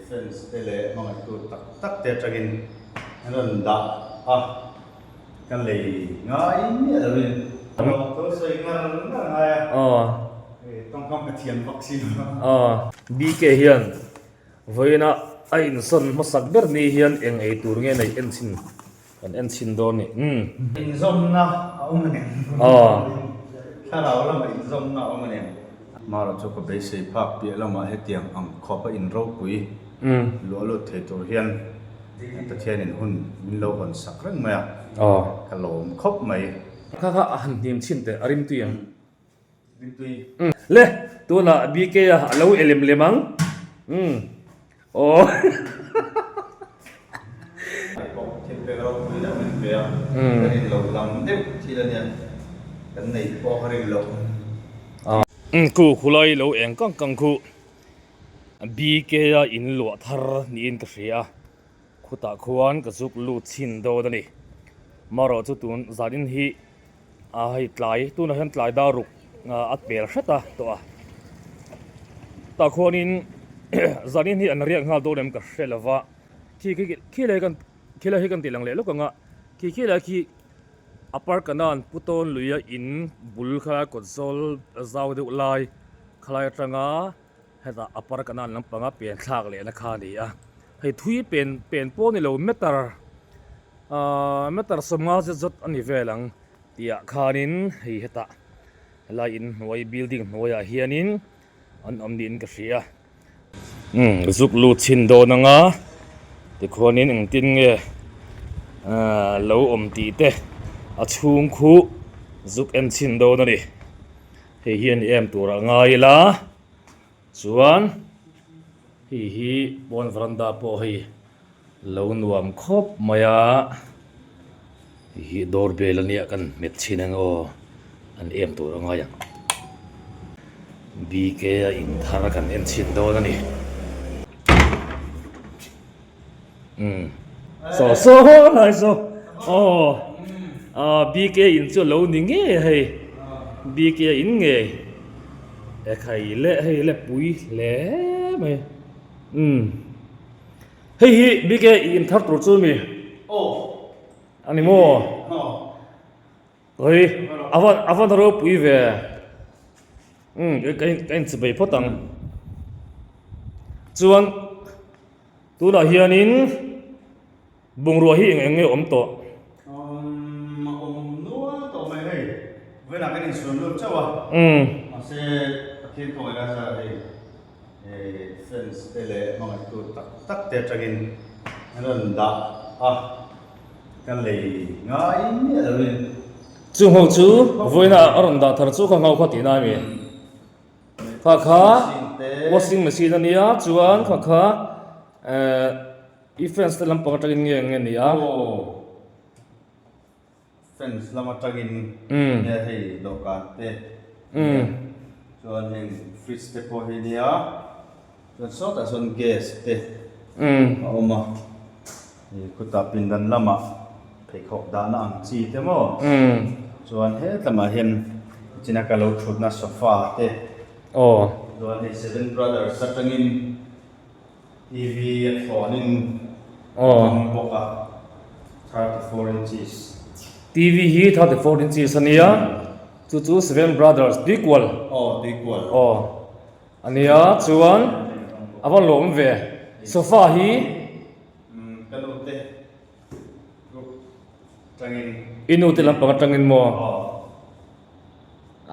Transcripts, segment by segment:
Fans te leh hmangaihtu tak tak te atangin an rawn dah a, ka lei ngai miah loin lawmthu sawi ngar ngar ngai a, tawngkam ka thiam vak si lo a. BK hian vawiina a insawn hmasak ber ni hian eng ei tur nge nei en chhin Kan en chhin dawn ni. Umm. Inzawmna a awm a nen. Thlarau lamah inzawmna a awm a nen. Mara chu ka beisei phak piah lamah hetiang ang khawpa in ropui luah lut thei tur hian Pathianin hun min lo hawn sak reng mai a, ka lawm khawp mai. Kha kha a han hnim chhin teh a rimtui ang. Le, tunah BK a a lo e lem lem ang. Umm. Aw. Thil pek ropui deuh min pe a, ka rin loh lam deuh thil a nia, kan neih pawh ka rin loh. Umm khu khulai lo eng kang kang khu BK a in luah thar niin ka hria a, khutah khuan ka zuk lut chhin dawn a ni. Marawh chu tun zanin hi A hei tlai tunah hian tlai dar ruk a pel hret a tawh a tah khuanin zanin hi an riak nghal dawn em ka hre lo va khi khi khi lai kan khi lai hi kan tih lang leh lawk ang a khi khi lai khi a park a nan pu tawn lui a in bul kha kawt zawl zau deuh lai khalai atanga hetah a park a nan lampanga pen thlak leh na kha a ni a hei thui pen pen pawh a ni lo meter. Ahh meter sawmnga zet zawt a ni vel ang tih ah khanin hei hetah helai in hnuai building hnuaiah hianin an awm niin ka hria umm zuk lut chhin dawn anga tikhuanin engtin nge ahh lo awm tih te a chhung khu zuk en chhin dawn a ni hei hian em turah ngai ila chuan hei hi pawn veranda pawh hei. Lo nuam khawp mai a, hei hi door bell a nia kan hmet chhin ang aw, an em tur a ngai ang. BK a in thar kan en chhin dawn a ni. Umm saw saw lai saw aw ah BK in chu a lo ni ngei a hei BK a in ngei ekhai leh hei le pui hle mai umm. Hei hi bike i in thar tur chu mi? Aw. A ni maw? Aw. Hei a van a van ropui ve. Umm ka in ka inchibei phawt ang. Chuan tunah hianin Bungrua hi eng eng nge awm tawh? Umm a awm nual tawh mai hei. Vawiinah kan insuan lut chauh a. Mahse Pathian khawngaih lai zara hei fans te leh hmangaihtu tak tak te atangin an rawn dah a, ka lei ngai miah loin. Chung ho chu vawiinah a rawn dah thar chu ka ngau kha tihna a mi? Kha kha washing machine a nia chuan kha kha eh. I fans te lampang atangin nge nge ni a? Aw fans lam atangin nia hei dawhkan te nia chuan heng fridge te pawh hi nia chuan sawtah sawn gas te a awm a hei khutah pindan lamah pheikhawk dahna ang chi te maw chuan hetlamah hian nichina ka lo thutna sofa te chuan hei seven brothers atangin. TV a thlawnin a awm bawk a, 34 inches. TV hi 34 inches a nia, chu chu Seven Brothers tuikual. Aw, tuikual. Aw, a nia, chuan a va lawm ve, sofa hi. Umm, ka nu te group atangin. I nu te lampang atangin maw? Aw.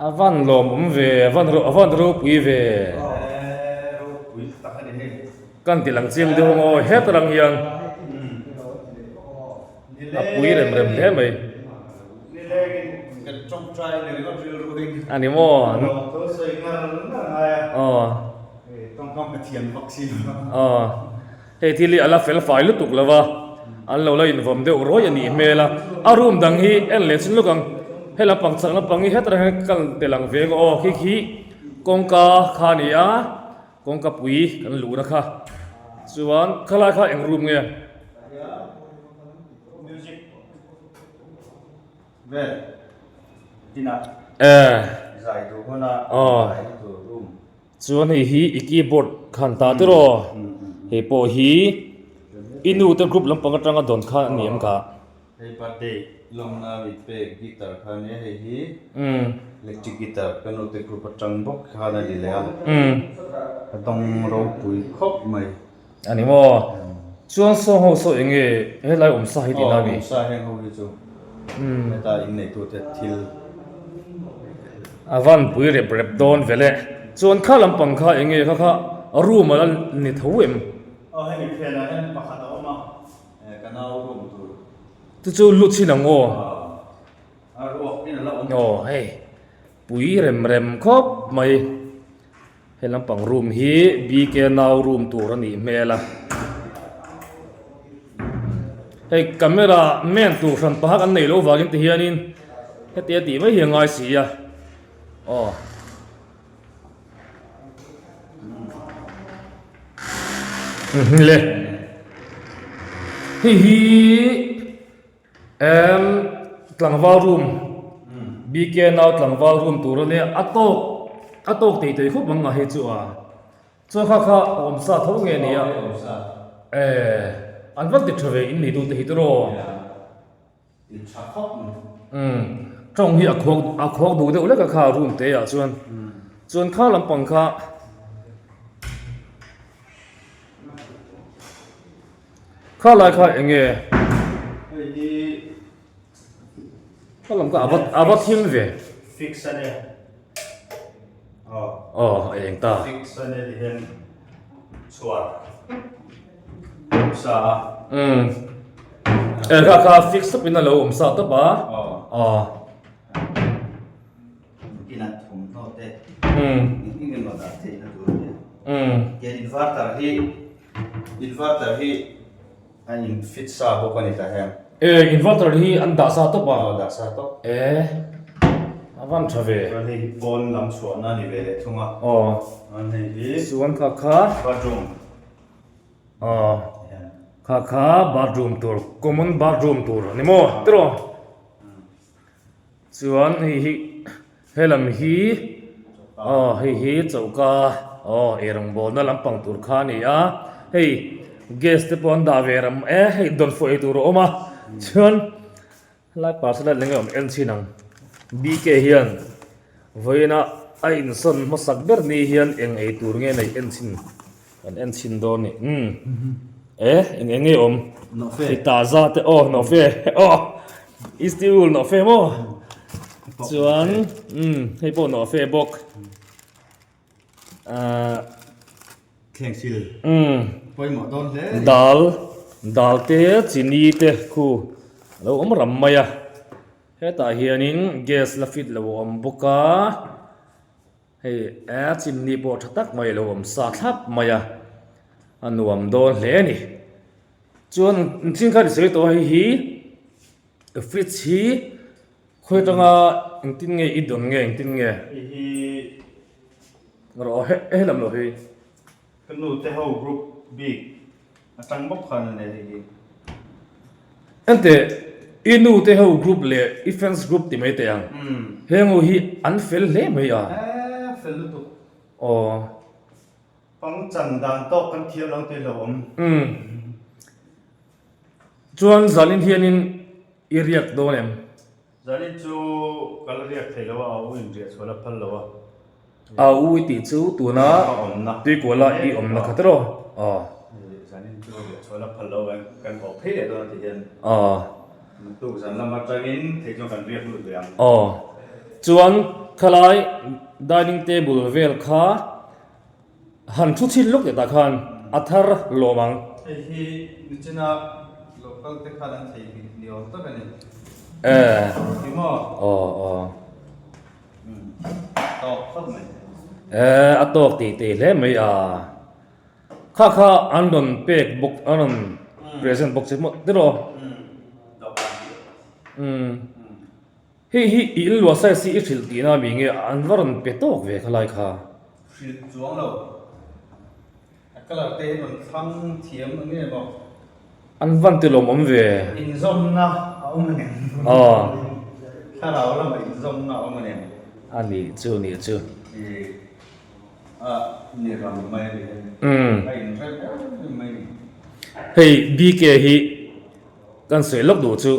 A van lawmawm ve, a van a van ropui ve. Kan ti lang chiang deuh ang aw, heta lang hian a pui rem rem hle mai. A ni maw? Aw. Aw. Hei thil hi a la fel fai lutuk lo va, an lo la invawm deuh rawih a nih hmel a, a room dang hi en leh chin luk ang, hei lampang chak lampang hi hetah hian kal tel ang ve ang aw, khi khi kawngka kha a ni a, kawngka pui kan luhna kha, chuan khalai kha eng room nge? Chuan hei hi i keyboard khan ta tiraw? Hei pawh hi i nu te group lampang atanga dawn kha a ni em kha? Hei birthday lawmna mit pek guitar kha ania hei hi electric guitar ka nu te group atang bawk khan a ni leh a ka dawng ropui khawp mai. A ni maw? Chuan saw ho saw eng nge helai awm sa hi tihna a ni? Aw awm sa heng ho hi chu heta inneitu te thil. A van pui rep rep dawn ve le. Chuan kha lampang kha eng nge kha kha room a la ni tho em? Aw hemi phenah hian pakhat a awm a. Ka nau room tur. Chu chu lut chin ang aw. A ruak in a la awm. Aw hei pui rem rem khawp mai. He lampang room hi BK nau room tur a nih hmel a. Hei camera man tur hran paha kan neih loh vangin ti hianin heti a tih mai hi a ngai si a. Aw. Le hei hi em tlangval room BK nau tlangval room tur a nia a tawk a tawk tei tei khawp ang a hei chu a chuan kha kha awm sa tho nge nia e an va ti tha ve in nei tu te hi tiraw. In tha khawp mai. Umm tawng hi a khawk a khawk duh deuh lek a kha room te ah chuan chuan kha lampang kha kha lai kha eng nge Hei hi kha lam kha a va a va thim ve fix a nia aw aw a eng ta fix a nia ti hian chhuar awm sa a. Umm e kha kha fix tawp in a lo awm sa tawp a aw. Inah thawmhnaw te umm eng emaw dah theih na tur a nia. Umm. Tian inverter hi inverter hi a in fit sa bawk a ni ta hian. E inverter hi an dah sa tawp a. Aw dah sa tawp. E a van tha ve. Chuan hei hi pawn lam chhuahna a ni ve leh thung a. Aw. Chuan hei hi. Chuan kha kha. Bathroom. Aw kha kha bathroom tur common bathroom tur a ni maw tiraw. Chuan hei hi helam hi aw hei hi choka aw eirawngbawlna lampang tur kha a ni a hei gas te pawh an dah ve ram e hei dawnfawh ei tur a awm a chuan helai parcel a eng nge awm en chhin ang BK hian vawiina a insawn hmasak ber ni hian eng ei tur nge neih en chhin Kan en chhin dawn ni. Umm. E, eng eng nge awm? Nawhfe. Hei taza te aw, nawhfe. Aw, Istiul nawhfe maw? Chuan, umm, hei pawh nawhfe bawk. Ahh. Thleng sil. Umm. Pawimawh dawn hle. Dal, dal te, chini te khu a lo awm ram mai a. Hetah hianin gas la fit lo a awm bawk a. Hei a chimni pawh tha tak mai a lo awm sa thlap mai a, a nuam dawn hle a ni. Chuan engtin khan i sawi tawh a hei hi fridge hi khawi atanga engtin nge i dawn nge engtin nge? Hei hi rawh he lam lo hi. Ka nu te ho group bik atang bawk khan a nei hei hi. Enteh i nu te ho group leh i fans group ti mai teh ang. Heng ho hi an fel hle mai a. Eee fel lutuk. Aw. Pangchan dan tawk kan thiam lo tih lo awm. Umm. Chuan zanin hianin i riak dawn em? Zanin chu ka la riak thei lo a, a u in riah chhuah la phal lo a. A u i tih chu tuna tuikuala i awmna kha tiraw? Aw. Zanin chu riah chhuah la phal lo a, kan haw phei leh dawn a ti hian. Aw. Naktuk zan lam atangin thei chuan kan riak lut ve ang. Aw. Chuan khalai dining table vel kha Han thu chhin lawk leh tah khan a thar lawm ang. Hei hi nichina local te khan an thei bik ni awm tak a ni. Eh. Ti maw? Aw aw. Tawk khawp mai. Eh a tawk tih tih hle mai a. Kha kha an rawn pek bawk an rawn present bawk che maw tiraw? Umm. Hei hi i inluah size hi i hrilh tihna mi nge an va rawn pe tawk ve kha lai kha. Hrilh chuang lo. A colour te hi rawn thlang thiam ang nge maw? An van ti lawmawm ve. Inzawmna a awm a nen. Aw. Thlarau lamah inzawmna a awm a nen. A nih chu nih chu. I a ni ram mai a ni. Umm. A inrem em em mai. Hei BK hi kan sawi lawk duh chu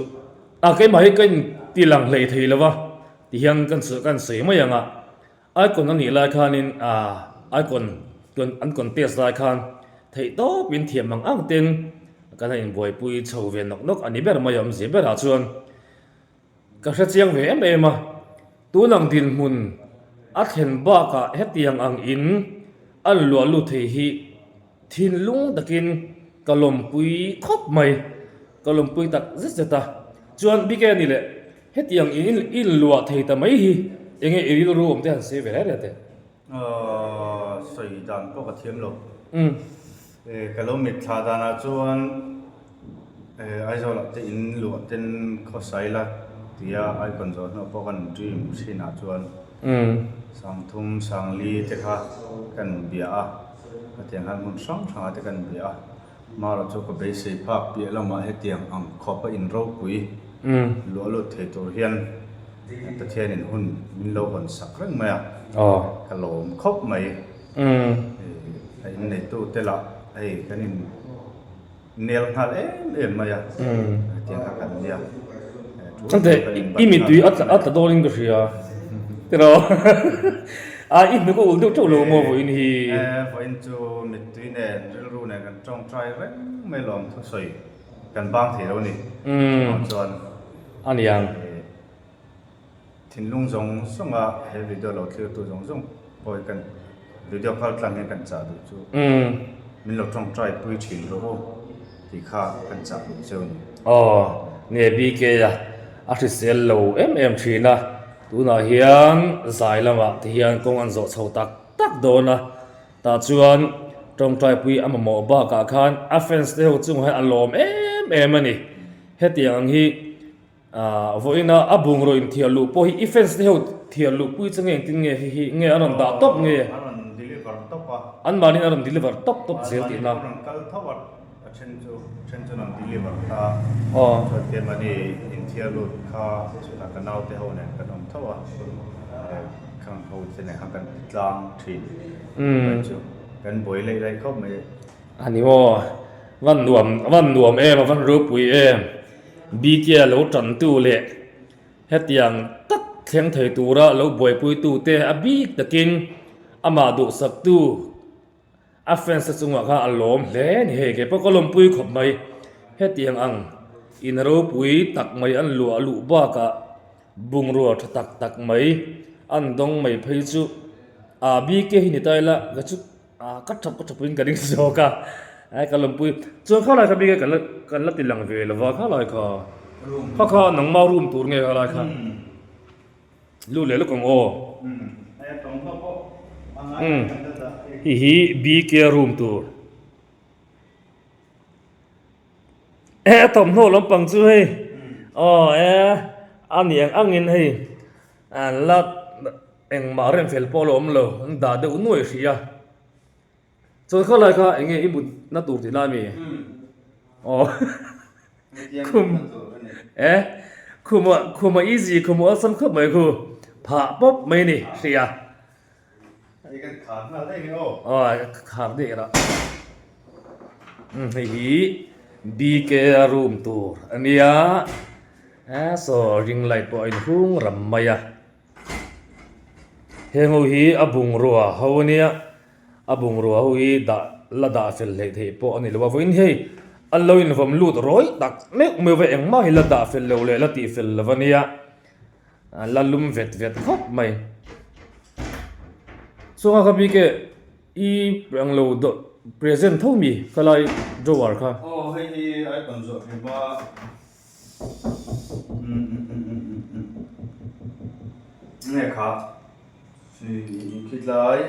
a keimah hi ka inti lang hlei thei lo va tihian kan sawi kan sawi mai ang a icon a nih lai khanin ah icon an contest lai khan theih tawpin thiam ang ang ten kan han inbuaipui chho ve nawk nawk a ni ber mai a awmzia berah chuan. Ka hre chiang ve em em a, tunang dinhmun a thlen bakah hetiang ang in an luah lut thei hi thinlung takin ka lawmpui khawp mai, ka lawmpui tak zet zet a. Chuan bik e a ni leh, hetiang in in luah thei ta mai hi enge i rilru awm te han sawi ve reng reng teh. Sawi dan pawh ka thiam lo. Ka lo mitthla danah chuan Aizawlah te in luah ten khawsai la tia icon zawh hnuah pawh kan dream thinah chuan Sangthum, Sangli te kha kan bia a, hetiang khan hmun hrang hrangah te kan bia a. Marawh chu ka beisei phak piah lamah hetiang ang khawpa in ropui luah lut thei tur hian Pathianin hun min lo hawn sak reng mai a, ka lawm khawp mai. A inneitu te lah hei kan in nel nghal em em mai a, hetiang kha kan nia. I mittui a tla dawnin ka hria tiraw a i hnuk a ulh deuh teuh lo maw vawiin hi? Vawiin chu mittui nen rilru nen kan tawngtai reng mai lawm thusawi kan bang thei lo a ni. Chuvang chuan a niang. Thinlung zawng zawnga he video lo thlirtu zawng zawng pawh hi kan video kal tlang hian kan chah duh chu min lo tawngtai pui thin rawh u tih kha kan chah duh cheu a ni. Aw, nge BK a a hrisel lo em em thin a, tunah hian zai lamah te hian kawng an zawh chho tak tak dawn a, tah chuan tawngtai pui a mamawh bakah khan a fans te ho chungah hian a lawm em em a ni, hetiang ang hi. Aaa vawiina a bungraw inthiar luh pawh hi i fans te ho thiar luh pui chu nge engtin nge hei hi nge a rawn dah tawp nge? A rawn deliver tawp a. An mahniin a rawn deliver tawp tawp zel tihna. An mahniin a rawn kal tho a, a then chu then chu an rawn deliver ta. Chuan keimahni inthiar lut kha chutah ka naute ho nen kan awm tho a, khang ho te nen khan kan ti tlang thin. Chu kan buai laih laih khawp mai. A ni aw, van nuam van nuam em a van ropui em. Bike lo tantu leh hetiang tak thleng thei tura lo buaipuitute a bik takin amah duhsaktu a fans te chungah khan a lawm hle a ni hei kei pawh ka lawmpui khawp mai hetiang ang in ropui tak mai an luah luh bakah bungrua tha tak tak mai an dawng mai phei chu ah bike hi ni ta ila ka chu Ah ka thap ka thapin ka ring zawk a, ai ka lawmpui chuan khalai kha bik e kan la kan la ti lang ve lova khalai kha kha kha nangma room tur nge khalai kha lut leh lawk ang aw umm hei hi BK room tur e a thawmhnaw lampang chu hei aw e a ni ang angin hei an la. Engmah rem fel pawh a la awm lo, an dah deuh nuai hrih a. Chuan kha lai kha eng nge i mut na tur tih lai mi? Aw khum e khum ah khum a easy khum a awlsam khawp mai khu phah pawp mai ni hrih a. Aw khar daih rah. Hei hi BK a room tur a nia e saw ring light pawh a inhung ram mai a. Heng ho hi a bungrua ho a nia a bungrua ho hi dah la dah fel hleih theih pawh a ni lo a vawiin hei an lo invawm lut rawih tak meuh meuh va engmah hi la dah fel lo leh la tih fel lo a nia a la lum vet vet khawp mai chuan a kha bik e i ang lo present tho mi khalai drawer kha. Aw hei hi icon zawh hrim a. Nge kha khitlai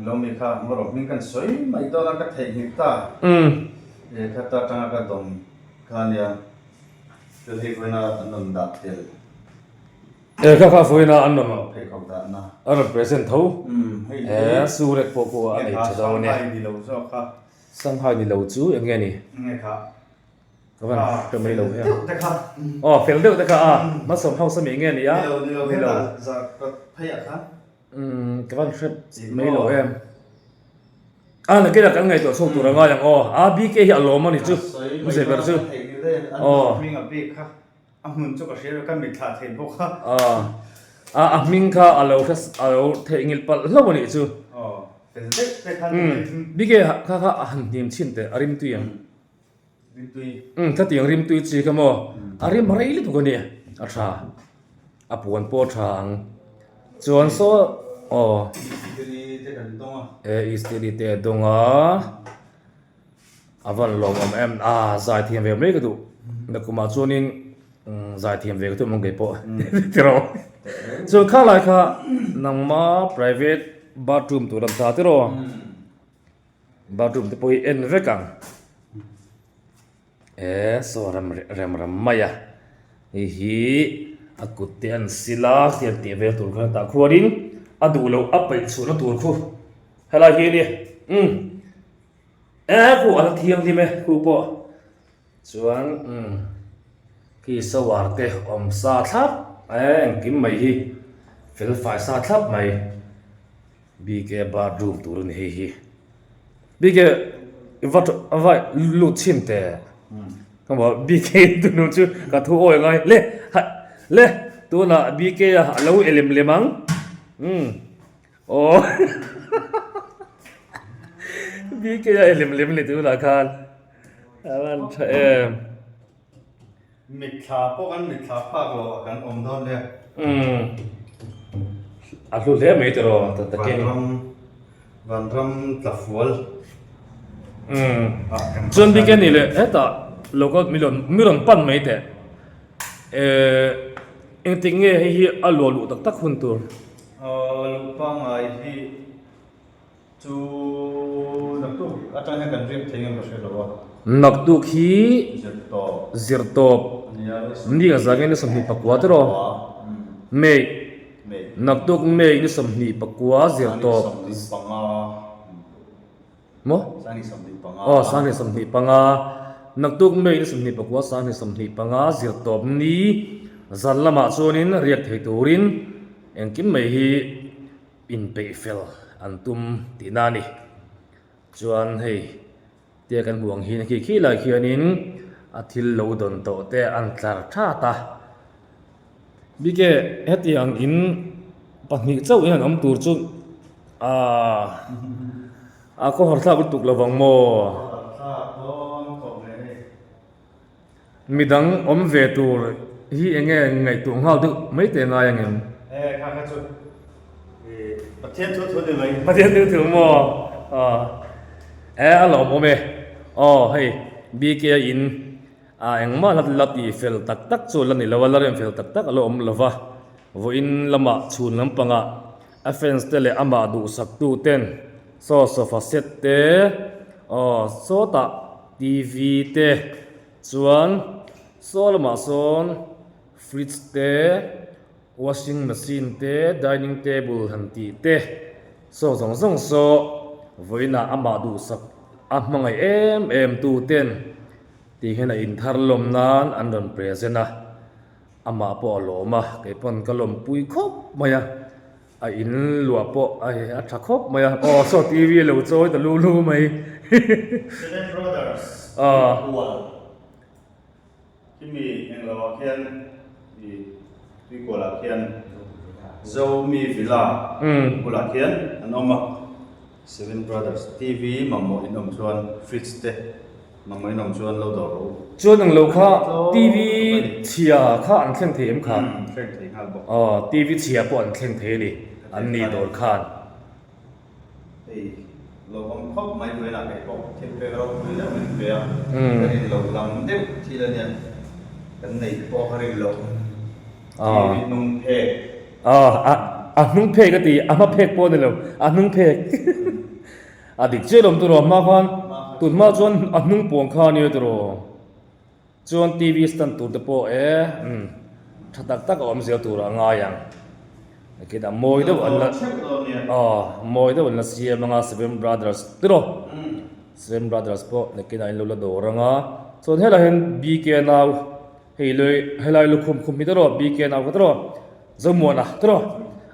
lo mi kha ngaw rawh hming kan sawi mai dawn a ka theihnghilh ta e kha ta tanga ka dawm kha nia thil hei vawiina an rawn dah tel e kha kha vawiina an rawn pheikhawk dahna an rawn present tho e surek pawh pawh a nei tha dawn e Shanghai ni lo zawk kha Shanghai ni lo chu eng nge ni nge kha Ka van hre mai lo hian. Aw fel deuh te kha a Malsawm house ami nge ni a? Ni lo. Umm ka van hre mai lo em. A nakinah kan ngaihtuah chhuak tur a ngai ang aw. A BK hi a lawm a ni chu. Hmasa ber chu. Aw. A hmun chu ka hria lo, ka mitthlah thei bawk a. A a hming kha a lo hre a lo theihnghilh palh hlauh a nih chu. Aw, fel deuh te khan ka hre. BK kha kha a han hnim chhin teh, a rimtui ang. Rimtui. Umm, khatiang rimtui chi kha maw, a rim rei lutuk a ni, a tha. A puan pawh a tha ang. Chuan saw aw. Istiri te kan dawng a. E istiri te a dawng a. A van lawmawm em a zai thiam ve mai ka duh nakumah chuanin zai thiam ve ka tum ang kei pawh tiraw chuan kha lai kha nangma private bathroom tur an ta tiraw bathroom te pawh hi en vek ang e saw rem rem rem mai a hei hi a kut te an sil a tiang tih vel tur khan tah khuanin a duh loh a peih chhuahna tur khu helai hi a ni umm. E khu a la thianghlim e khu pawh chuan umm khi shower te awm sa thlap e engkim mai hi fel fai sa thlap mai bike bathroom tur a ni hei hi bike va va lut chhin teh ka maw bike tunu chu ka thu awi ngai le ha le tunah bike a lo elem lem ang umm. Aw BK a lem lem leh tunah khan a van tha em. Mitthla pawh kan mitthla phak lo ah kan awm dawn nia. Umm a hlu hle mai tiraw ta takin. Vanram vanram tla fual. Umm chuan BK ni leh hetah local mi rawn mi rawn pan mai teh eh engtik nge hei hi a luah luh tak tak hun tur. Luh pangngai hi chu naktuk atang hian kan riak thei ngem ka hre lo a. Naktuk hi Zirtawp. Zirtawp. Ni ka zah nge ni 24 tiraw? May. May. Naktuk May ni 24 zirtawp. Sangni 25. Maw? Sangni 25. Aw sangni 25. Naktuk May ni 24 sangni 25 zirtawp ni zan lamah chuanin riak thei turin Engkim mai hi inpeih fel an tum tihna a ni. Chuan hei tia kan hmuh ang hian khi khi lai khianin a thil lo dawn tawh te an tlar that a. Bike hetiang in pahnih chauh in an awm tur chu aaa a khawhar thlak lutuk lo vang maw? Midang awm ve tur hi eng nge ngaihtuah nghal deuh mai teh ngai ang em? E kha kha chu i Pathian thu thu ni mai. Pathian thu thu maw? Aw e a lawmawm e. Aw hei BK a in a engmah la la ti fel tak tak chu la ni lo a, la rem fel tak tak a la awm lo va. Vawiin lamah chhun lampangah a fans te leh amah duhsak tu ten saw sofa set te aw sawtah TV te chuan saw lamah sawn fridge te washing machine te dining table han tih te saw zawng zawng saw vawiinah amah duhsak a hmangaih em em tu ten tih hian a inthar lawm nan an rawn present a. Amah pawh a lawm a, kei pawn ka lawmpui khawp mai a, a in luah pawh a a tha khawp mai a, aw saw TV a lo chawi ta lu lu mai. Seven Brothers tuikual khi mi englo ah khian i tuikual ah khian Zomi Villa bulah khian an awm a, Seven Brothers TV mamawh in awm chuan fridge te Mamawh in awm chuan lo dawr rawh u. Chuan ang lo kha TV chhia kha an thleng thei em kha? Umm thleng thei nghal bawk. Aw TV chhia pawh an thleng thei a ni an ni dawr khan. Hei lo awm khawp mai vawiinah kei pawh thil pek ropui deuh min pe a, ka rin loh lam deuh thil a nia, kan nei te pawh ka rin loh TV hnung phek. Aw a hnung phek a ti a hma phek pawh a ni lo a hnung phek. A dik chiah lawm turaw hma khan tun hma chuan a hnung puang kha ania turaw chuan TV stand tur te pawh e umm tha tak tak a awm zel tur a ngai ang nakin a mawi deuh an la aw mawi deuh an la siam anga seven brothers tiraw seven brothers pawh nakin ah in lo la dawr anga chuan helai hian BK nau hei lui helai lukhum khum hi tiraw BK nau kha tiraw Zomuana tiraw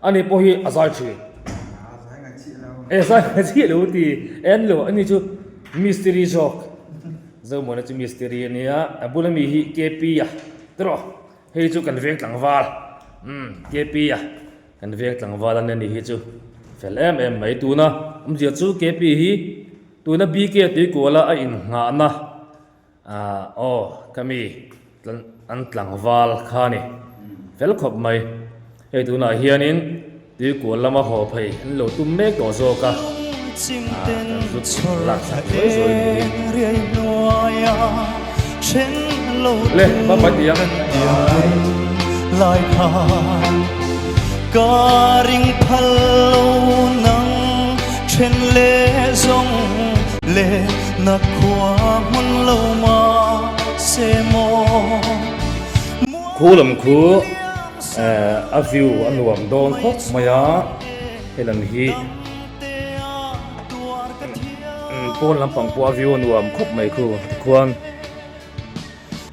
ani pawh hi a zai thin. E sai ka chiah lo ti en lo ani chu mistiri zawk Zomuana chu mistiri a nia a bula mi hi KP a tiraw hei chu kan veng tlangval umm KP a kan veng tlangval a nia ni hi chu fel em em mai tuna awmzia chu KP hi tuna BK tuikuala a innghahna. Ahh aw ka mi an tlangval kha a ni fel khawp mai hei tunah hianin tuikual lama haw phei an lo tum mek tawh zawk a ahh kan zut lak sak zuai zuai niin le bye bye ti ang. Na khua hmun lo ma se maw. Khu lam khu a view a nuam dawn khawp mai a, helam hi pawn lampang pawh a view a nuam khawp mai khu tikhuan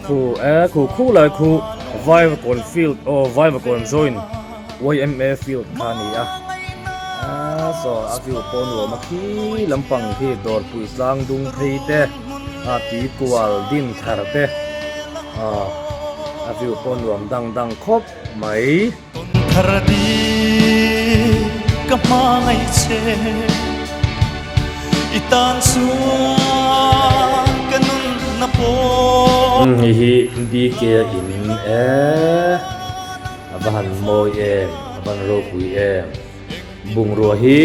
khu e khu khu lai khu Vaivakawn field aw Vaivakawn joint yma field kha a ni a saw a view pawh nuam a khi lampang khi dawrpui tlang dung phei te a tui kual din thar te ah a view pawh nuam dang dang khawp mai. Thar di ka hmangaih che i tan chuan ka nun na pawh. Hei hi BK a in e a va han mawi em a van ropui em bungrua hi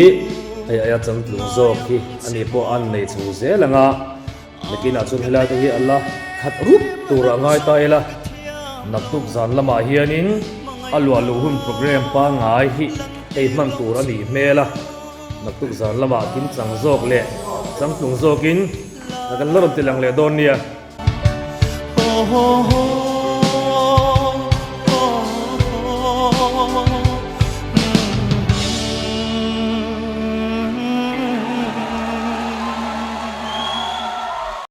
hei aia changtlung zawk hi ani pawh a an nei chho zel ang a. Nakinah chuan helai te hi a la khat rup tur a ngai ta ila, naktuk zan lamah hianin a luah luh hun program pangngai hi hei hman tur a nih hmel a, naktuk zan lamah kimchang zawk leh changtlung zawkin kan la rawn ti lang leh dawn nia.